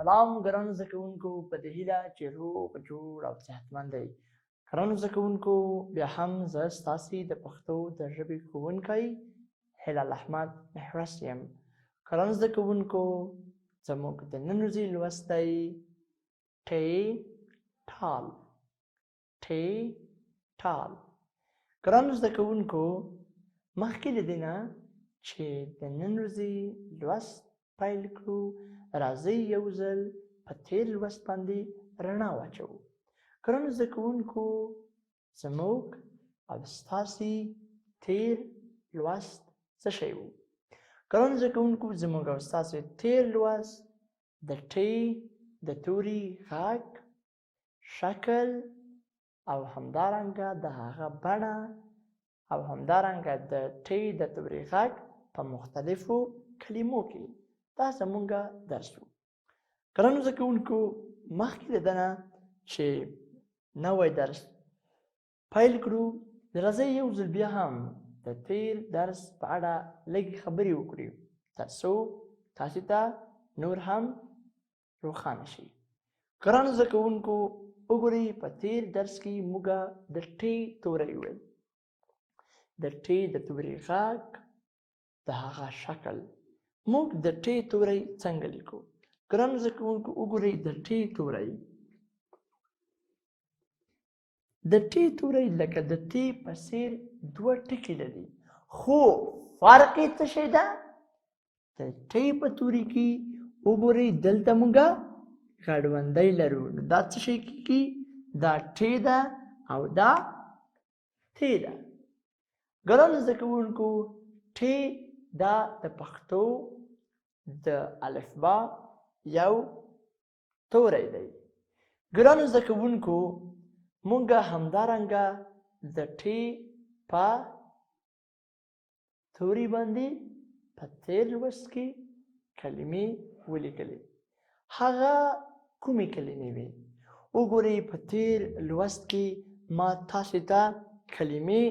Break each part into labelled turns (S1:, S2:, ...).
S1: سلام ګرانو زده کوونکو، په دې هیله چې روغ جوړ او صحتمند دی. ګرانو زده کوونکو، بیا هم زه ستاسې د پښتو د ژبې ښوونکی هلال احمد محرس یم. ګرانو زده کوونکو، زموږ د نن ورځې لوست دی ټی ټال. ټی ټال. ګرانو زده کوونکو، مخکې له دې نه چې د نن ورځې لوست پیل کړو، راځئ یو ځل په تېر لوست باندې رڼا واچوو. ګرانو زده کوونکو، زموږ او ستاسې تېر لوست څه شی وو؟ ګرانو زده کوونکو، زموږ او ستاسې تېر لوست د ټی د توري غږ، شکل او همدارنګه د هغه بڼه او همدارنګه د ټی د توري غږ په مختلفو کلمو کې، دا زمونږ درس وو. ګرانو زده کوونکو، مخکې له دنه چې نوی درس پیل کړو، راځئ یو ځل بیا هم د تیر درس په اړه لږې خبرې وکړو، تر څو تاسې ته نور هم روښانه شي. ګرانو زده کوونکو، وګورئ، په تیر درس کې موږ د ټی توری وویل، د ټی د توري غږ، د هغه شکل. موږ د ټی توری څنګه لیکو؟ ګرانو زده کوونکو، وګورئ، د ټی توری، د ټی توری لکه د تی په څیر دوه ټکي لري، خو فرق یې څه شی ده؟ د ټی په توري کې وګورئ، دلته موږ غړوندی لرو، نو دا څه شی کیږي؟ دا ټی ده او دا تی ده. ګرانو زده کوونکو، ټی دا د پښتو د الفبا یو توری دی. ګرانو زده کوونکو، موږ همدارنګه د ټی په توري باندې په تېر لوست کې کلمې ولیکلې. هغه کومې کلمې وې؟ وګورئ، په تېر لوست کې ما تاسې ته کلمې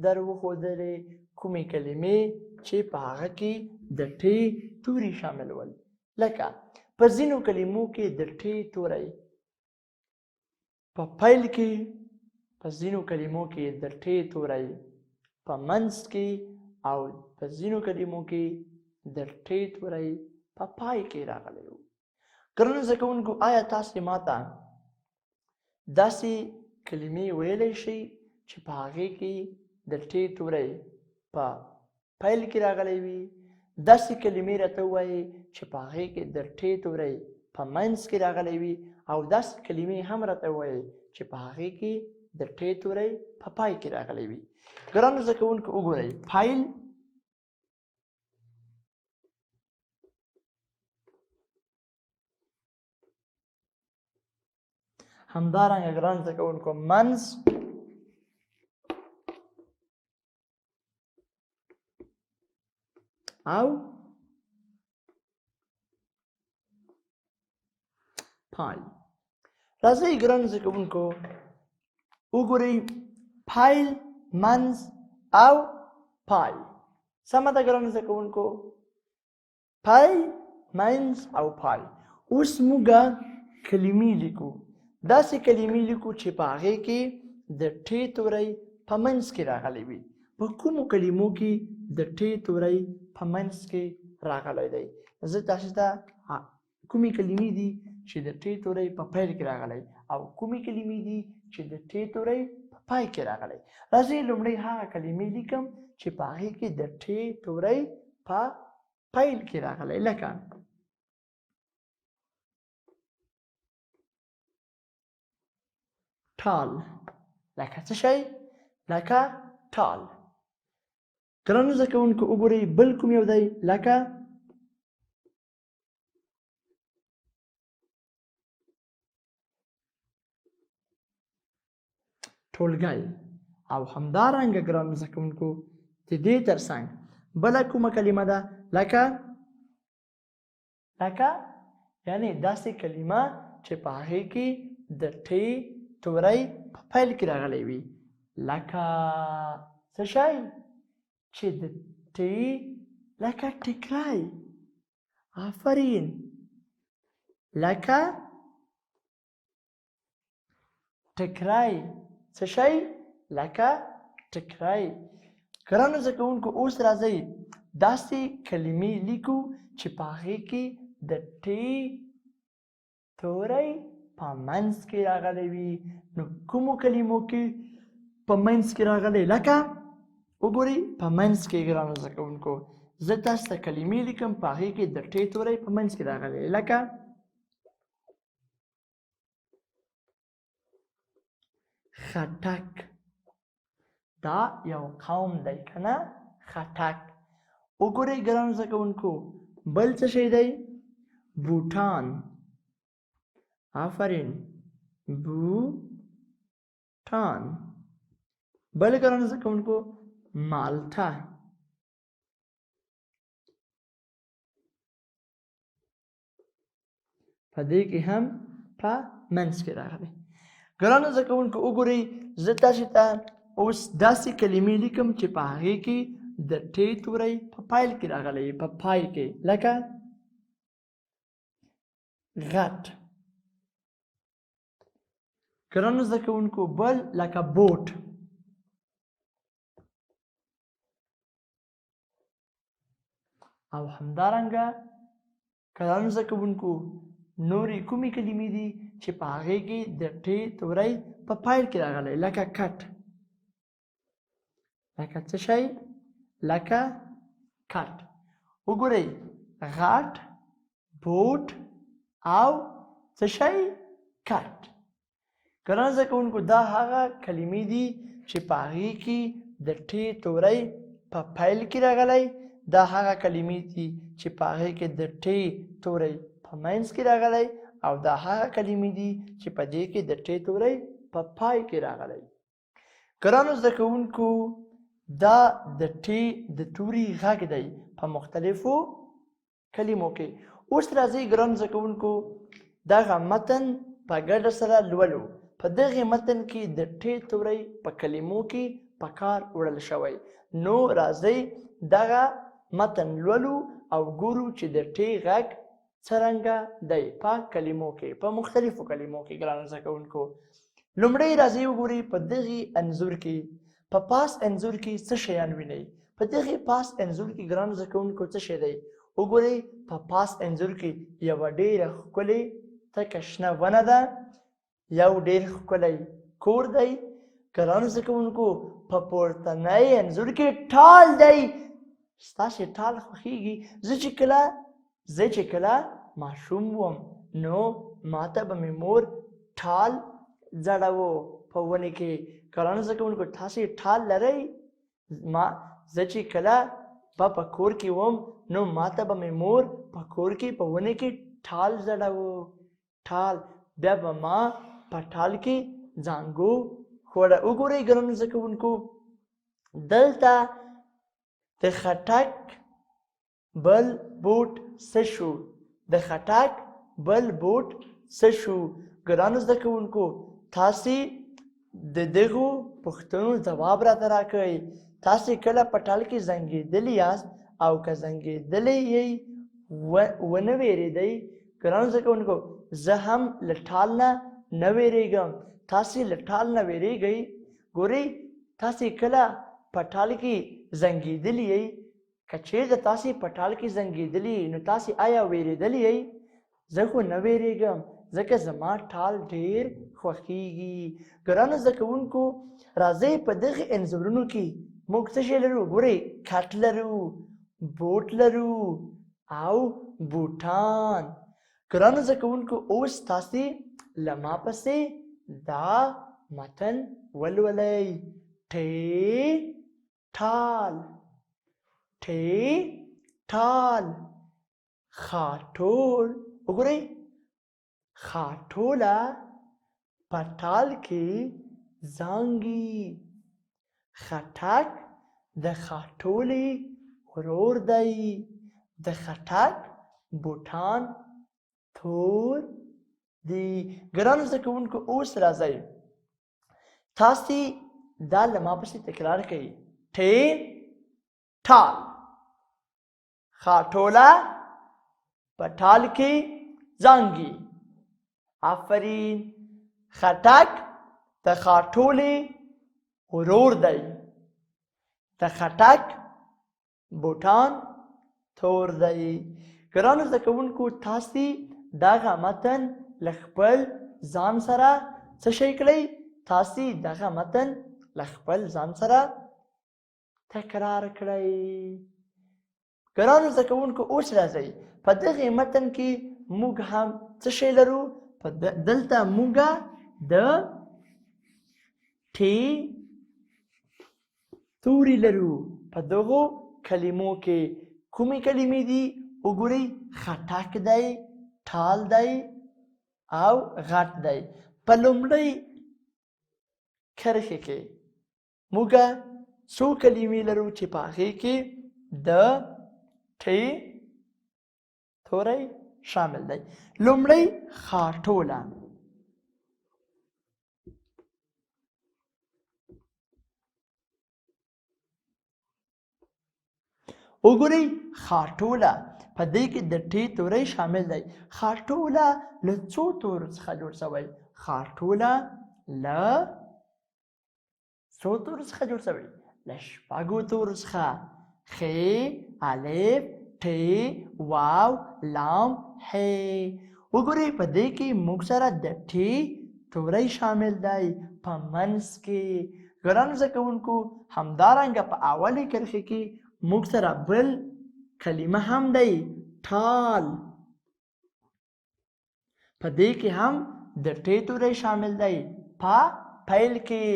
S1: در وښودلې، کومې کلمې چې په هغه کې د ټی توري شامل ول. لکه په ځینو کلمو کې د ټی توری په پیل کې، په ځینو کلمو کې د ټی توری په منځ کې، او په ځینو کلمو کې د ټی توری په پای کې راغلی وو. ګرانو زده کوونکو، آیا تاسې ماته داسې کلمې ویلی شئ چې په هغې کې د ټی توری په پیل کې راغلی وي، داسې کلمې راته ووایئ چې په هغې کې د ټی توری په منځ کې راغلی وي، او داسې کلمې هم راته ووایئ چې په هغې کې د ټی توری په پای کې راغلی وي؟ ګرانو زده کوونکو، وګورئ، پیل، همدارنګه ګران زده کوونکو منځ، او پای. راځئ ګرانو زده کوونکو، وګورئ، پیل، منځ او پای. سمه ده ګرانو زده کوونکو؟ پای، منځ او پای. اوس موږ کلمې لیکو، داسې کلمې لیکو چې په هغې کې د ټی توری په منځ کې راغلی وي. په کومو کلمو کې د ټی توری په منځ کې راغلی دی؟ زه تاسو ته کومې کلمې دي چې د ټی توری په پیل کې راغلی او کومې کلمې دي چې د ټی توری په پای کې راغلی. راځئ، لومړی هغه کلمې لیکم چې په هغې کې د ټی توری په پیل کې راغلی، لکه ټال. لکه څه شی؟ لکه ټال. ګرانو زده کوونکو، وګورئ، بل کوم یو دی؟ لکه ټولګی. او همدارنګه ګرانو زده کوونکو، د دې ترڅنګ بله کومه کلمه ده؟ لکه یعنی داسې کلمه چې په هغې کې د ټی توری په پیل کې راغلی وي، لکه څه شی چې د ټی، لکه ټیکری. آفرین. لکه ټکری. څه شی؟ لکه ټکری. ګرانو زده کوونکو، اوس راځئ داسې کلمې لیکو چې په هغې کې د ټې توری په منځ کې راغلی وي. نو کومو کلمو کې په منځ کې راغلی؟ لکه وګورئ په منځ کې. ګرانو زده کوونکو، زه تاسو ته کلمې لیکم، په هغې کې د ټې توری په منځ کې راغلی، لکه خټک. دا یو قوم دی که نه؟ خټک. وګورئ ګرانو زده کوونکو، بل څه شی دی؟ بوټان. آفرین، بوټان. بل ګرانو زده کوونکو، مالټه. په دې کې هم په منځ کې راغلی. ګرانو زده کوونکو، وګورئ زه تاسې ته اوس داسې کلمې لیکم چې په هغې کې د ټې توری په پیل کې راغلی، په پای کې، لکه غټ. ګرانو زده کوونکو، بل لکه بوټ. او همدارنګه ګرانو زده کوونکو، نورې کومې کلمې دي چې په هغې کې د ټې توری په پیل کې راغلی؟ لکه کټ. لکه څه شی؟ لکه کټ. وګورئ، غټ، بوټ او څه شی؟ کټ. ګرانو زده کوونکو، دا هغه کلمې دي چې په هغې کې د ټې توری په پیل کې راغلی، دا هغه کلمې دي چې په هغې کې د ټې توری په منځ کې راغلی، او دا هغه کلمې دي چې په دې کې د ټې توری په پای کې راغلی. ګرانو زده کوونکو، دا د ټې د توري غږ دی په مختلفو کلمو کې. اوس راځئ ګرانو زده کوونکو، دغه متن په ګډه سره لولو. په دغه متن کې د ټې توری په کلمو کې په کار وړل شوی. نو راځئ دغه متن لولو او ګورو چې د ټې غږ څرنګه دی په کلمو کې، په مختلفو کلمو کې. ګرانو زده کوونکو، لومړی راځئ وګورئ په دغې انځور کې، په پاس انځور کې څه شیان وینئ؟ په دغې پاس انځور کې ګرانو زده کوونکو څه شی دی؟ وګورئ، په پاس انځور کې یوه ډېره ښکلې تکه شنه ونه ده، یو ډېر ښکلی کور دی. ګرانو زده کوونکو، په پورتنی انځور کې ټال دی. ستاسې ټال خوښیږي؟ زه چې کله ماشوم وم نو ماته به مې مور ټال ځړوو په ونې کې. ګرانو زده کوونکو، تاسې ټال لرئ؟ ما زه چې کله به په کور کې وم نو ماته به مې مور په کور کې په ونې کې ټال ځړوو، ټال. بیا به ما په ټال کې ځانګو خوړه. وګورئ ګرانو زده کوونکو، دلته د خټک بل بوټ څه شو؟ د خټک بل بوټ څه شو؟ ګرانو زده کوونکو، تاسې د دغو پوښتنو ځواب راته راکړئ. تاسې کله په ټال کې زنګېدلي یاست او که زنګېدلی یئ ونه وېرېدئ؟ ګرانو زده کوونکو، زه هم له ټال نه نه وېرېږم. تاسې له ټال نه وېرېږئ؟ ګورئ، تاسې کله په ټال کې زنګېدلي یئ؟ که چېرته تاسې په ټال کې زنګېدلي یئ نو تاسې آیا وېرېدلي یئ؟ زه خو نه وېرېږم، ځکه زما ټال ډېر خوښیږي. ګرانو زده کوونکو، راځئ په دغې انځورونو کې موږ څه شی لرو؟ ګورئ، کټ لرو، بوټ لرو او بوټان. ګرانو زده کوونکو، اوس تاسې له ما پسې دا متن ولولئ. ټې ټال، ټې ټال، خاټول. وګورئ، خاټوله په ټال کې زانګي. خټک د خاټولې ورور دی. د خټک بوټان تور دي. ګرانو زده کوونکو، اوس راځئ تاسې دا له ما پسې تکرار کړئ. ټې ټال، خاټوله په ټال کې زانګي. آفرین. خټک د خاټولې ورور دی. د خټک بوټان تور دی. ګرانو زده کوونکو، تاسې دغه متن له خپل ځان سره څه شی کړئ؟ تاسې دغه متن له خپل ځان سره تکرار کړئ. ګرانو زده کوونکو، اوس راځئ په دغې متن کې موږ هم څه شی لرو؟ په دلته موږ د ټي توري لرو. په دغو کلمو کې کومې کلمې دي؟ وګورئ، خټک دی، ټال دی او غټ دی. په لومړۍ کرښې کې موږ څو کلمې لرو چې په هغې کې د ټي توری شامل دی. لومړی خاټوله. وګورئ، خاټوله، په دې کې د ټي توری شامل دی. خاټوله له څو تورو څخه جوړ شوی؟ خاټوله له څو تورو څخه جوړ شوی؟ له شپږو تورو څخه: خ، الف، ټ، واو، لام، ح. وګورئ، په دې کې موږ سره د ټ توری شامل دی په منځ کې. ګرانو زده کوونکو، همدارنګه په اولې کرښې کې موږ سره بل کلمه هم دی، ټال. په دې کې هم د ټ توری شامل دی په پیل کې.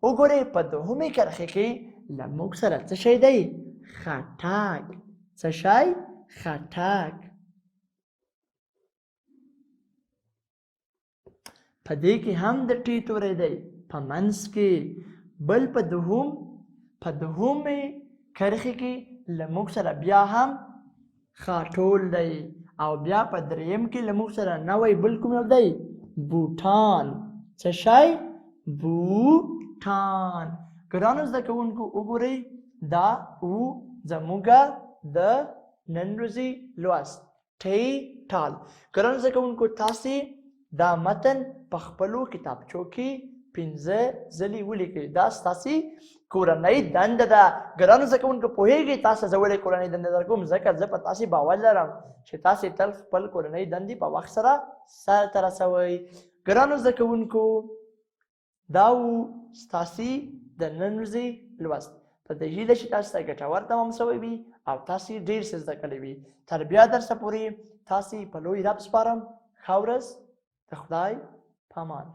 S1: وګورئ، په دوهمې کرښې کې له موږ سره څه شی دی؟ خټک. څه شی؟ خټک. په دې کې هم د ټي توری دی په منځ کې. بل په دوهم په دوهمې کرښې کې له موږ سره بیا هم خاټول دی، او بیا په دریم کې له موږ سره نوی بل کوم یو دی؟ بوټان. څه شی؟ بوټان. ګرانو زده کوونکو، وګورئ، دا و زموږ د نن ورځې لوست، ټي ټال. ګرانو زده کوونکو، تاسې دا متن په خپلو کتابچو کې 5 ځلې ولیکئ. دا ستاسې کورنۍ دنده ده. ګرانو زده کوونکو، پوهېږئ تاسو زه ولې کورنۍ دنده درکوم؟ ځکه زه په تاسې باور لرم چې تاسې تل خپل کورنۍ دندې په وخت سره سرته رسوئ. ګرانو زده کوونکو، دا و ستاسې د نن ورځې لوست. په دې هیله چې تاسو ته ګټور تمام شوی وي او تاسې ډېر څه زده کړي وي. تر بیا درسه پورې تاسې په لوی رب سپارم. ښه ورځ، د خدای پامان.